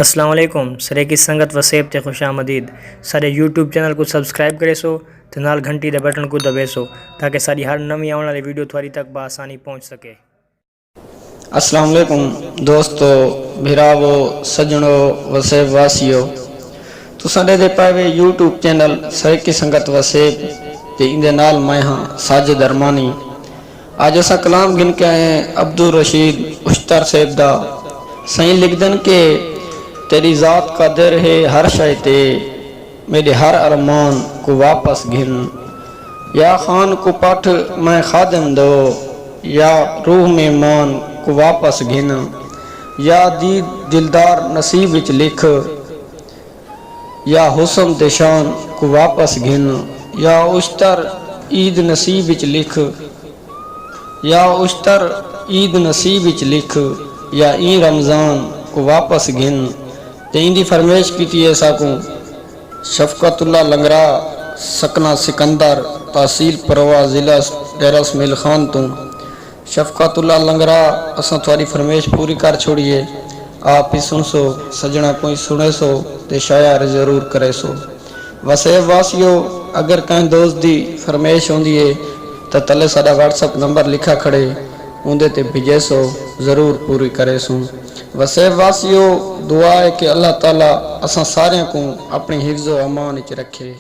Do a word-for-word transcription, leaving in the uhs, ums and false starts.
السلام علیکم، سرائیکی سنگت وسیب تے خوش آمدید۔ ساݙے یوٹیوب چینل کوں سبسکرائب کریسو تے نال گھنٹی دے بٹن کوں دبیسو تاکہ ساݙی ہر نویں آوݨ والی ویڈیو تہاݙی تک بآسانی پہنچ سکے۔ السلام علیکم دوستو، بھراوو، سڄݨو، وسیب واسیو، تساں ݙیہدے پئے وے یوٹیوب چینل سرائیکی سنگت وسیب تے ایندے نال میں ہاں ساجد ارمانی۔ اڄ اساں کلام گھن کے آئے ہیں عبدالرشید اشتر صاحب دا۔ سئیں لکھدن کہ تیݙی ذات قادر ہے ہر شئے تے، میݙے ہر ارمان کوں واپس گھن۔ یا خان کوں پٹھ میں خادم دو، یا روح مہمان کوں واپس گھن۔ یا دید دلدار نصیب وچ لکھ، یا حسن تے شان کوں واپس گھن۔ یا اشتر عید نصیب وچ لکھ، یا اشتر عید نصیب وچ لکھ، یا ایں رمضان کوں واپس گھن۔ تے ایندی فرمائش کیتی ہے ساکوں شفقت اللہ لنگرا، سکنا سکندر، تحصیل پروا، ضلع ڈیرہ اسماعیل خان توں۔ شفقت اللہ لنگرا، اساں تہاݙی فرمائش پوری کر چھوڑی ہے۔ آپ ہی سݨسو، سڄݨاں کوں ہی سݨیسو تے شیئر ضرور کریسو۔ وسیب واسیو، اگر کہیں دوست دی فرمائش ہوندی ہے تاں تلے ساݙا واٹس اپ نمبر لکھا کھڑے، اوندے تے بھیجیسو، ضرور پوری کریسوں۔ وسیب واسیو، دعا ہے کہ اللہ تعالیٰ اساں ساریاں کوں اپݨی حفظ و امان وچ رکھے۔